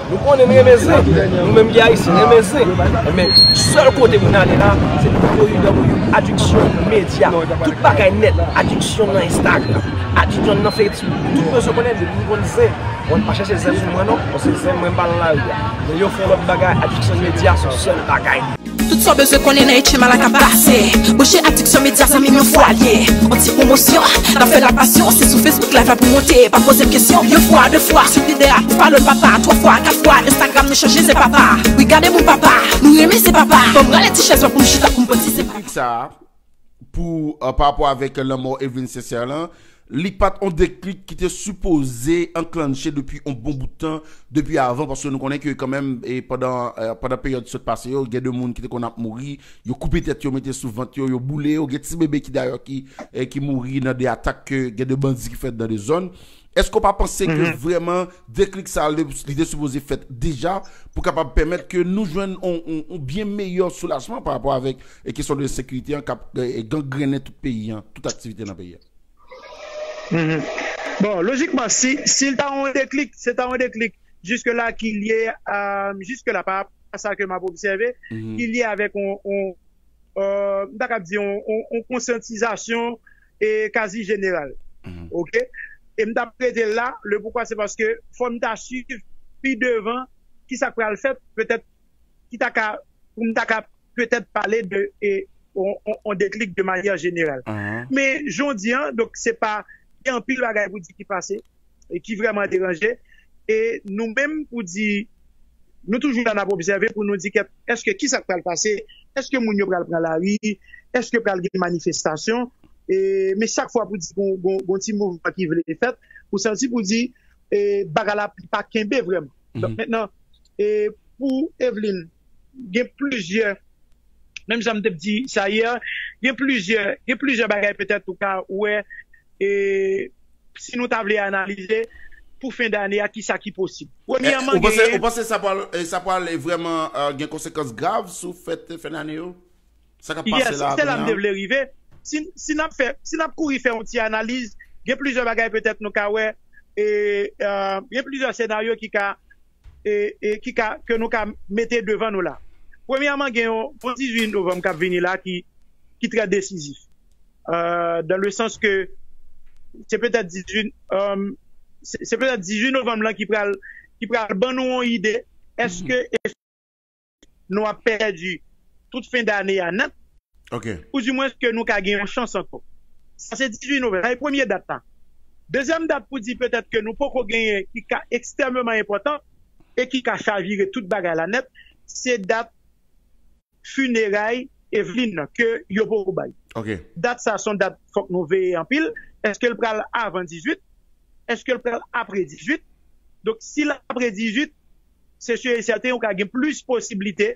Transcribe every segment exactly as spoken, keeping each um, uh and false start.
Nou konnen n renmen zen, nou menm ki Ayisyen, n renmen zen. Men sèl kote pou n ale la, se w w w adiksyon medya. Tout bagay nèt, adiksyon nan Instagram, adiksyon nan Facebook. Tout bezwen konnen depi m konn zen. Mwen pa chèche zen sou mwen non, paske zen mwen pa nan lari a. Men yo fè lòt bagay, adiksyon medya se sèl bagay. Tout sa w bezwen konnen nan H M I la k ap pase. Branche adiksyon medya zanmi m yon fwa l ye. On ti pwomosyon, n ap fè l ak pasyon. Se sou Facebook Live la pou monte, pa poze m kesyon. Yon fwa, de fwa, swiv lidè a, follow l papa. Twa fwa, kat fwa, Instagram nou chanje zen papa. Wi gade moun papa, nou renmen zen papa. Ban m rale ti chèz mwen pou m chita pou m pote zen papa. Sa pou, euh, pa rapò avèk lanmò Eveline Sincère lan, li pa t on deklik ki te sipoze anklanche depi on bon bout tan, depi avan, paske nou konnen ke kanmenm, e pandan, euh, pandan peryòd sot pase yo, gen de moun ki te konn ap mouri, yo koupe tèt yo, mete sou vant yo, yo boule yo, gen ti bebe ki dayè ki, eh, ki mouri nan de atak ke gen de bandi ki fèt nan de zòn. Èske w pa panse ke vrèman deklik sa a, li, li te sipoze fèt deja pou kapab pèmèt ke nou jwenn on, on, on byen meyè soulajman pa rapò avèk, eh, kesyon de sekirite an k ap, eh, gangrennen tout peyi an, tout aktivite nan peyi an? Mhm. Bon, lojikman, si, si l ta yon deklik, se ta yon deklik jiske la ki lye, euh, jiske la pa rapò a sa ke m ap obsève, ki lye avèk on, on, euh, m ta kab di on, on, on konsyantizasyon e kazi jeneral. Oke? E m t ap rete l la, le poukwa se paske fò m ta swiv pi devan ki sa k pral fèt, petèt ki ta ka, pou m ta ka petèt pale de e, on, on, on deklik de manyè jeneral. Men jan w di an, donk se pa, gen anpil bagay pou di ki pase e ki vrèman deranje. E nou menm pou di, nou toujou la n ap obsève pou nou di kèt, èske ki sa k pral pase? Èske moun yo pral pran lari? Èske pral gen manifestasyon? E, men chak fwa pou di gon, gon, gon ti mouvman ki vle fèt, ou santi pou di e, bagay la pa kenbe vrèman. Donk mentnan, e, pou Eveline, gen plizyè, menm jan m te di sa yè, gen plizyè, gen plizyè bagay petèt ou ka wè, e, si nou ta vle analize, pou fen dane a, kisa ki posib. Premyèman, ou panse, genyen. Ou panse sa pral, e, sa pral vrèman, e, gen konsekans grav sou fèt fen dane yo? Sa k ap pase la a kounye a? Yes, se la m te vle rive. Si, si n ap fè, si n ap kouri fè yon ti analiz, gen plizyè bagay petèt nou ka wè, e, e, gen plizyè senaryo ki ka, e, e, ki ka, ke nou ka mete devan nou la. Premyèman, gen yon, yon dizuit novanm k ap vini la ki, ki trè desizif. E, dans le sens ke se petèt dizuit, e, se, se petèt dizuit novanm lan ki pral, ki pral ban nou yon ide. Èske nou ap pèdi tout fen dane a nèt, oudimwens ke nou ka gen yon chans ankò. Sa se dizuit novanm, sa se premye dat la. Dezyèm dat pou di petèt ke nou poko genyen ki ka ekstrèmeman enpòtan e ki ka chavire tout bagay la nèt, se dat fineray Eveline nan ke yo poko bay. Dat sa se yon dat fòk nou veye anpil. Èske l pral avan dizuit? Èske l pral apre dizuit? Donk si l apre dizuit, se si e sèten ou ka gen plis posiblite.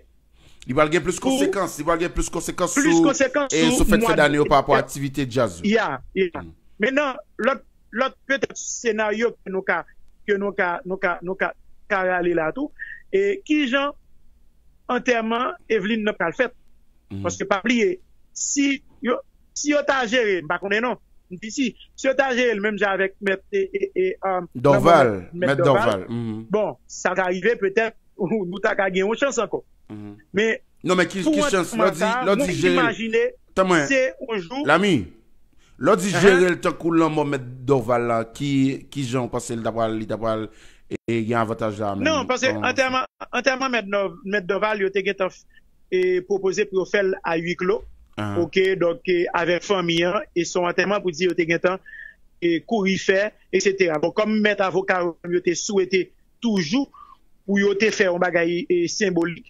Li pral gen plis konsekans, li pral gen plis konsekans sou, sou fèt fen dane yo pa rapò a aktivite djaz yo. Ya, ya. Mentnan, lòt, lòt petèt senaryo ke nou ka, ke nou ka, nou ka, nou ka, ka rale la tou, e kijan antèman Eveline nan pral fèt? Paske pa bliye, si yo, si yo ta jere, m pa konnen non, m di si, si yo ta jere l menm jan avèk mèt e, e, e, um, Dorval, mèt Dorval. Bon, sa ka rive petèt, nou ta ka gen yon chans ankò. Men, non, men ki, ki chans? Lè w di, lè w di jere l, tann mwen, Lami, lè w di jere l tankou lanmò mèt Dorval la, ki, ki jan w panse l ta pral, li ta pral e, e, gen avantaj la menm? Non, paske antèman, antèman mèt Dorval, yo te gentan e, pwopoze pou yo fè l a huis clos. Oke, donk, e, avèk fanmi an, e se yon antèman pou di yo te gentan e, kouri fè, etsetera. Bon, kòm mèt avoka yo menm yo te swete toujou pou yo te fè yon bagay e, senbolik,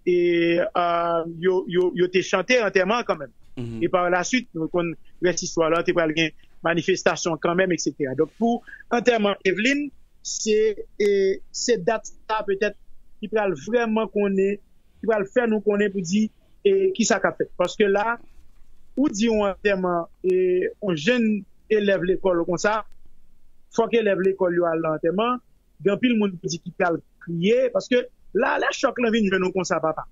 e, a, yo, yo, yo te chante antèman an kanmenm. E pa la swit, nou konn rès istwa la, te pral gen manifestasyon kanmenm, etsetera. Donk, pou antèman Eveline, se, e, se dat sa petèt ki pral vrèman konnen ki pral fè nou konnen pou di e, kisa k ap fèt. Paske la, ou di yon antèman e, yon jenn elèv lekòl konsa, fòk elèv lekòl yo al nan antèman, gen anpil moun pou di ki pral kriye, paske la, lè chòk lan vin jwenn ou konsa, papa.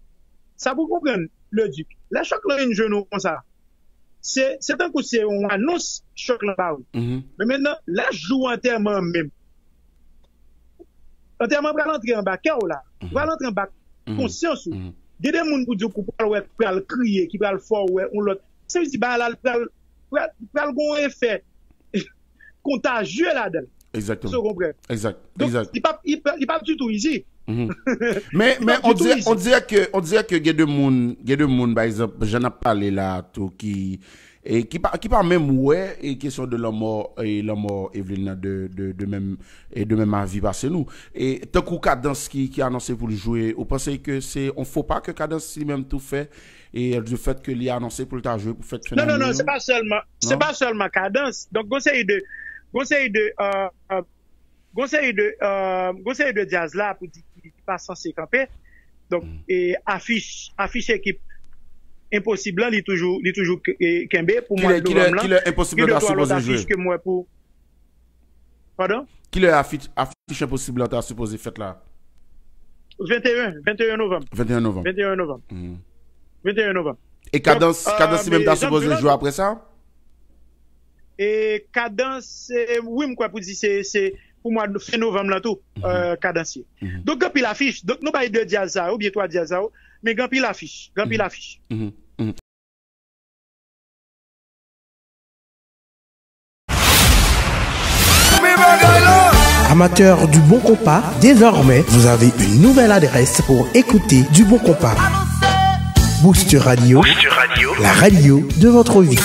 Sa pou konprann, Ledik, lè chòk lan vin jwenn ou konsa, se, se tankou se yon anons chòk lan ba ou. Men mentnan, lè jou antèman an menm, Antèman pral antre anba kè w la. Pral antre anba konsyans ou. Gen de moun pou di w ki pral wè, ki pral kriye, ki pral fè w wè yon lòt. Se di bagay la pral, pral, pral gen yon efè kontajye ladan l. Exactement. Exact. Donk, exact. Li pa, li pa, li pa ditou izi. Men, men on dirait, on dirait que, on dirait que gen de moun, gen de moun, pa egzanp, jan n ap pale la tou, ki, e ki pa, ki pa menm wè e kesyon de lanmò, e lanmò Evelyn nan de, de, de menm, e de menm avi pase nou. E tankou Kadans ki, ki anonse pou l jwe, ou panse ke se yon fo pa ke Kadans li menm tou fè, e du fait ke li anonse pou l ta jwe pou fèt fen ane yo? Non, non, non, se pa sèlman, se pa sèlman Kadans. Donk, gon seri de, gon seri de, euh, gon seri de, euh, gon seri de djaz la pou di ki, ki pa sanse kanpe. Donk, e afich, afich ekip Enposib lan, li toujou, li toujou ke- e kenbe pou mwa de novanm lan. Kilè Enposib lan ta sipoze jwe? Gen de twa lòt afich ke m wè pou, pardon? Kilè afich, afich Enposib lan ta sipoze fèt la? Venteyen, venteyen novanm. Venteyen novanm. Venteyen novanm. Venteyen novanm. E Kadans, Kadans li menm ta sipoze jwe apre sa? E Kadans, e, wi, m kwè pou di se, se pou mwa fen novanm lan tou, euh, Kadans ye. Donk, gen anpil afich. Donk, nou bay de djaz sa yo, oubyen twa djaz sa yo, men gen anpil afich. Gen anpil afich. Amateurs du bon compas, désormais, vous avez une nouvelle adresse pour écouter du bon compas. Booster Radio, la radio de votre vie.